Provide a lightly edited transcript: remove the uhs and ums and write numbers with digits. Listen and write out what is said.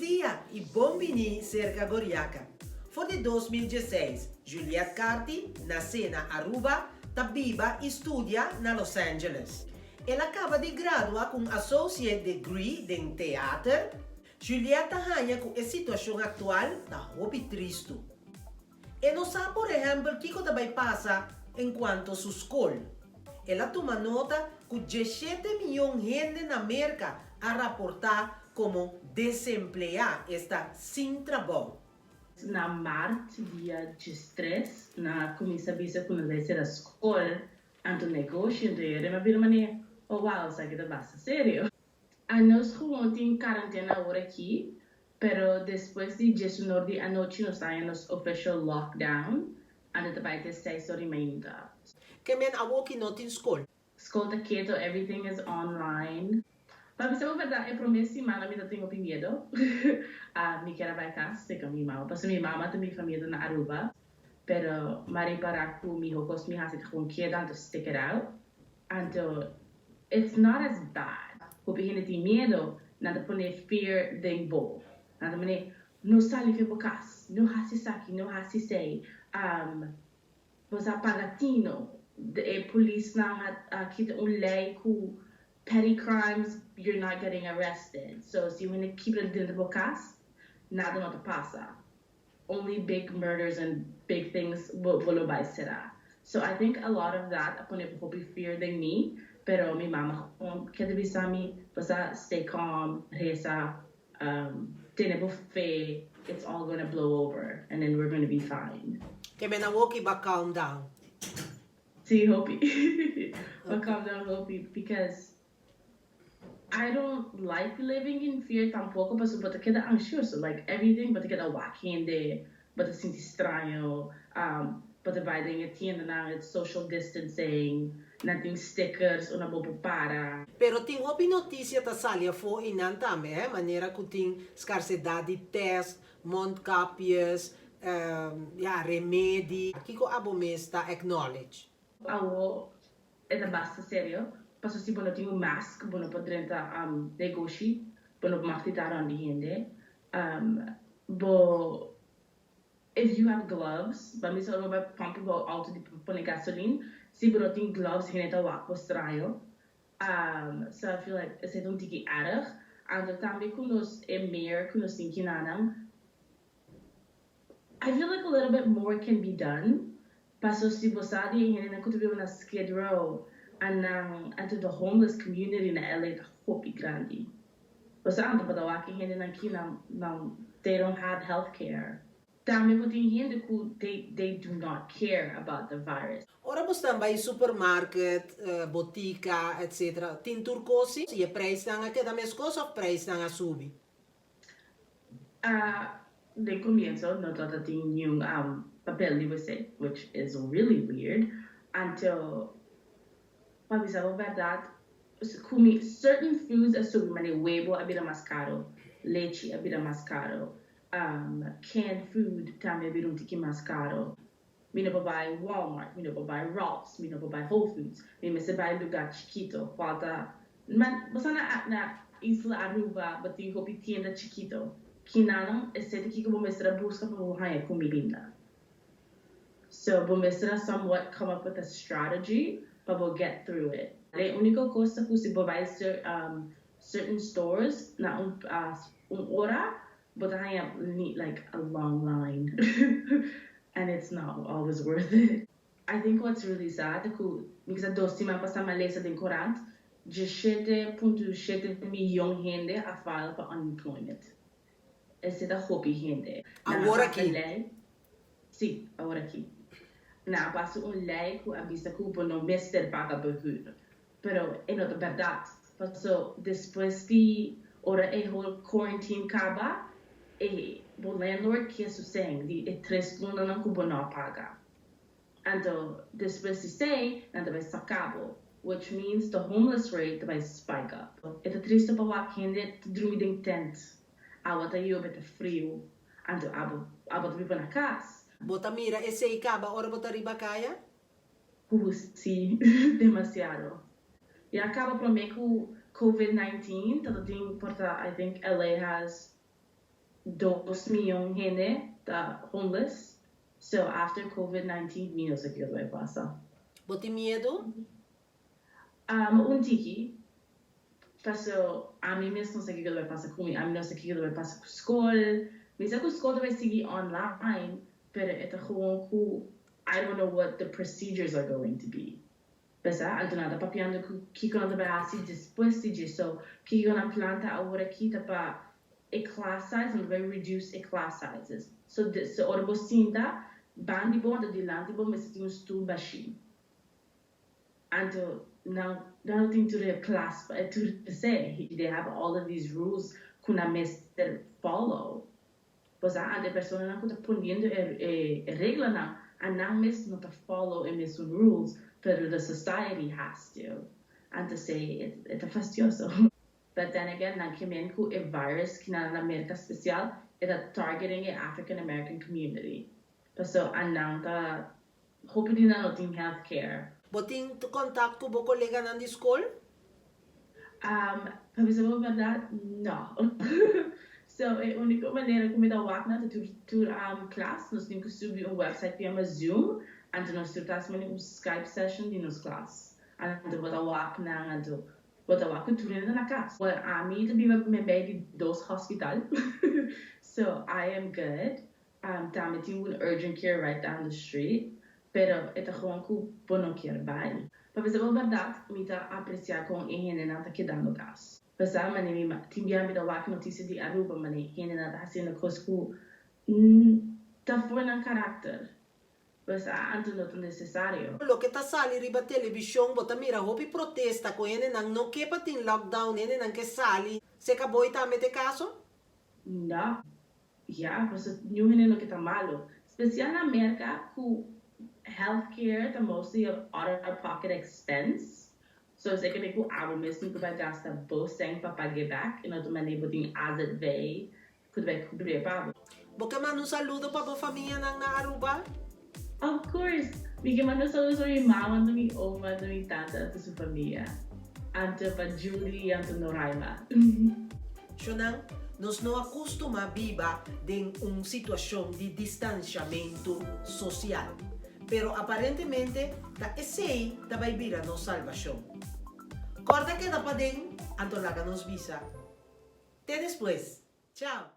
Dia y bon bini cerca Goriaca. For di 2016, Juliette Carty, naci na Aruba, ta biba y studia na Los Angeles. El a caba di gradua cu un Associate Degree den Theater. Juliette ta haya cu e situacion actual ta hopi tristo. E no sa, por ehempel, kico ta bay pasa en cuanto su scol. El a tuma nota cu 17 miyon hende na Merca a raporta como desemplea, esta sin trabou. Na maart dia 13, nan a cuminsa bisa cu nan ta bay cera scol, anto negoshi, anto e m'a bira manera, "Oh wow, esaki ta basta serio." Nos gewoon tin cuarentena awor aki, pero despues di 11 di anochi nos ta nos official lockdown, anto ta bay te 6 or y media. Kiermen awo no tin scol. Scol ta keto, everything is online. Pa bisa bo berdad, e prome siman mi tin hopi miedo. Mi kier bay cas cu mi mama. Paso mi mama ta mi famia na Aruba. Pero m'a ripara cu miho cos mi hasi gewoon keda anto stick it out. Anto it's not as bad. Hopi hende tin miedo, nan ta pone fear den bo. Nan ta pone no sali for di bo cas, no hasi esaki, no hasi esey. Bo sa paga tino. E police nan a kita un ley cu petty crimes, you're not getting arrested. So si you keep it den bo cas, nada no ta pasa. Only big murders and big things will bay sera. So I think a lot of that a pone hopi fear den mi, pero mi mama keda bisa mi, basta stay calm, resa, tene bo fe, it's all gonna blow over and then we're gonna be fine. Kiermen awo b'a calm down. Si, hopi. B'a calm down, hopi, because I don't like living in fear tampoco, paso bo ta keda ansioso, like everything, bo ta keda wak hende, bo ta sinti straño, bo ta bay den tienda nan, it's social distancing, nan tin stickers, unda bo por para. Pero tin hopi noticia ta sali afo y nan tambe, eh? Manera cu tin scarsedad di test, mondkapjes, ja, remedi. Kico abo mes ta acknowledge. Awo e ta basta serio. Paso si bo no tin un mask, bo no por drenta negoshi, bo no mag di ta rond di hende. Bo if you have gloves, pa mi so bay pump bo auto di pone gasoline, si bo no tin gloves, hende ta wak bo straño. So I feel like esey ta un tiki erg. Anto tambe cu nos e mayor cu nos tin akinan, I feel like a little bit more can be done. Paso si bo sa di hende nan cu ta biba na Skid Row and anto the homeless community na LA ta hopi grandi. Bo sa anto bo ta wak hende nan aki nan they don't have health care. Tambe bo tin hende cu they do not care about the virus. Ora bo bay supermarket, botica, etc. Tin tur cos y e prijs nan a keda mescos of prijs nan a subi? De comienzo no tabatin ningun papel di wc, which is really weird, until, pa bisa bo berdad, cumi certain foods a subi, manera webo a bira mas caro, lechi a bira mas caro, canned food tambe a bira un tiki mas caro. Mi no por bay Walmart, mi no por bay Ralph's, mi no por bay Whole Foods, mi mester bay lugar chikito, falta, man, bo na, na Isla Aruba, bo tin hopi tienda chikito. Kinan, esey ta kico bo mester busca pa bo haya cuminda. So, bo mester somewhat come up with a strategy pa bo get through it. E unico cos cu si bo bay certain stores na un ora, bo ta haya like a long line. And it's not always worth it. I think what's really sad cu because 2 siman pasa m'a lesa den corant, 17.7 miyon hende a file pa unemployment. Esey ta hopi hende. Awor aki? Si, awor aki. Nan a pasa un ley cu a bisa cu bo no mester paga huur. Pero e no ta berdad. Paso despues di ora e whole quarantine caba, e bo landlord kier su cen di e 3 luna nan cu bo no paga. Anto despues di esey, nan ta bay saca bo, which means the homeless rate ta bay spike up. E ta triste pa wak hende ta drumi den tent. Awa ta yobe, ta frio. Anto abo ta biba na cas. Bo ta mira esey caba ora bo ta riba caya? Si, demasiado. Ya caba prome cu COVID-19, tabatin por ta, I think LA has 2 miyon hende ta homeless. So after COVID-19, mi no sa kico ta bay pasa. Bo tin miedo? Un tiki. Paso, ami mes no sa kico ta bay pasa cu mi. Ami no sa kico ta bay pasa cu scol. Mi sa cu scol ta bay sigui online, pero e ta gewoon cu I don't know what the procedures are going to be. Besa, anto nan ta papiando cu kico nan ta bay haci despues di so kico nan plan ta awor aki ta pa e class size, nan ta bay reduce e class sizes. So ora bo sinta, bandi bo, anto dilanti bo mester tin un stoel bashi. Anto now nan tin tur e class tur say they have all of these rules cu nan mester follow. Pues a e persona nan cu ta poniendo e regla nan, and nan mes no ta follow e mesun rules, pero the society has to. Anto say it's fastidioso. But then again, nan kimen cu e virus cu na America special, e ta targeting e African American community. So nan ta hopi di nan no tin health care. Bo tin contacto cu bo coleganan di scol? Pa bisa e berdad, no. So, e unico manera cu mi ta wak nan tur class, nos tin cu subi un website cu yama Zoom, anto nos tur ta un Skype session di nos class. Anto bo ta wak nan, anto bo ta wak tur na cas. Well, ami ta biba bij di dos hospital. So, I am good. Tambe tin un urgent care right down the street. Pero e ta gewoon cu bo no kier bay. Pa bisa e berdad, mi ta aprecia con e hende nan ta kedando cas. Pasa mane mi tin bia mi ta wak noticia di Aruba, mane hende nan ta haciendo cos cu ta for nan karakter. Pues anto no ta necesario. Loke ta sali riba television, bo ta mira hopi protesta cu hende nan no ke pa tin lockdown, hende nan ke sali. Serca bo tambe ta e caso? No. Ja, pues ningun hende no ke ta malo. Special na America, cu healthcare ta mostly a out-of-pocket expense. So zeker cu abo mes cu bay gasta bo cen pa paga back, y otro manera bo tin AZV, cu bay cubri pa bo. Bo ke manda un saludo pa bo famia nan na Aruba? Of course. Mi ke manda saludo pa mi mama, mi oma, mi tata, y su famia. Anto pa Julie, anto Noraima. Shonan, nos no a custuma biba den un situacion di distanciamento social. Pero aparentemente, ta esey ta bay bira nos salvacion. Corda keda paden, anto laga nos bisa. Te despues. Ciao.